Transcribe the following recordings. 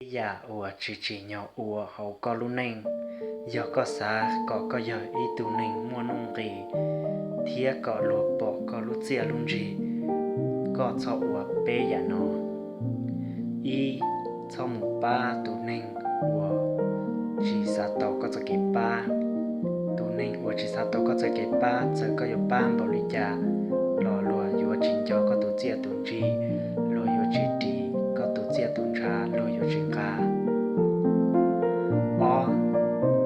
Peb yam uas tsis tsim nyog ua hauv koj lub neej. Yog koj xav kom koj yog ib tug neeg muaj nuj nqis thiab kom luag pom koj lub txiaj lub ntsig, koj txhob ua peb yam no. Ib, txhob mus pab tus neeg uas tsis xav tau koj txoj kev pab. Tus neeg uas tsis xav tau koj txoj kev pab, txawm koj yuav pab npaum li cas los luag yuav tsis nco koj tus txiaj tus ntsig, luag yuav tsis ris koj tus txiaj tus ntsha, luag yuav tsis nqa. Ob,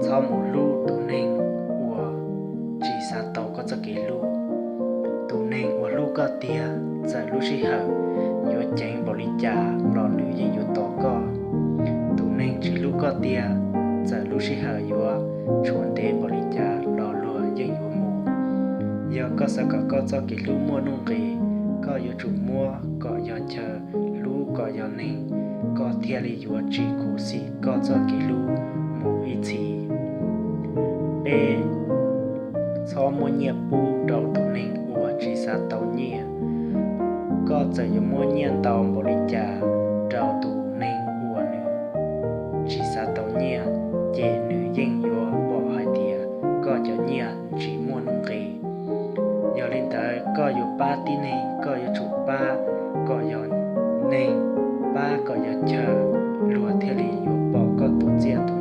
txhob mus hlub tus neeg uas tsis xav tau koj txoj kev hlub. Tus neeg uas hlub koj tiag, txawm lub sij hawm yuav ceev npaum li cas los nws yeej yuav tos koj. Tus neeg tsis hlub koj tiag, txawm lub sij hawm yuav tshuav ntev npaum li cas los luag yeej yuav mus. Yog koj xav kom koj txoj kev hlub muaj nuj nqis, koj yuav tsum muab kom yog chaw, hlub kom yog neeg, koj thiaj li yuav tsis khuv xim koj txoj kev hlub mus ib txhis. Peb, txhob muab nyiaj pub rau tus neeg uas tsis xav tau nyiaj. Koj txawm yuav muab nyiaj ntau npaum li cas rau tus neeg uas nws tsis xav tau nyiaj, ces nws yeej yuav pom hais tias koj cov nyiaj tsis muaj nuj nqis. Yog li ntawd, koj yuav pab tib neeg, koj yuav tsum pab kom yog neeg, pab kom yog chaw, luag thiaj li yuav pom koj tus txiaj tus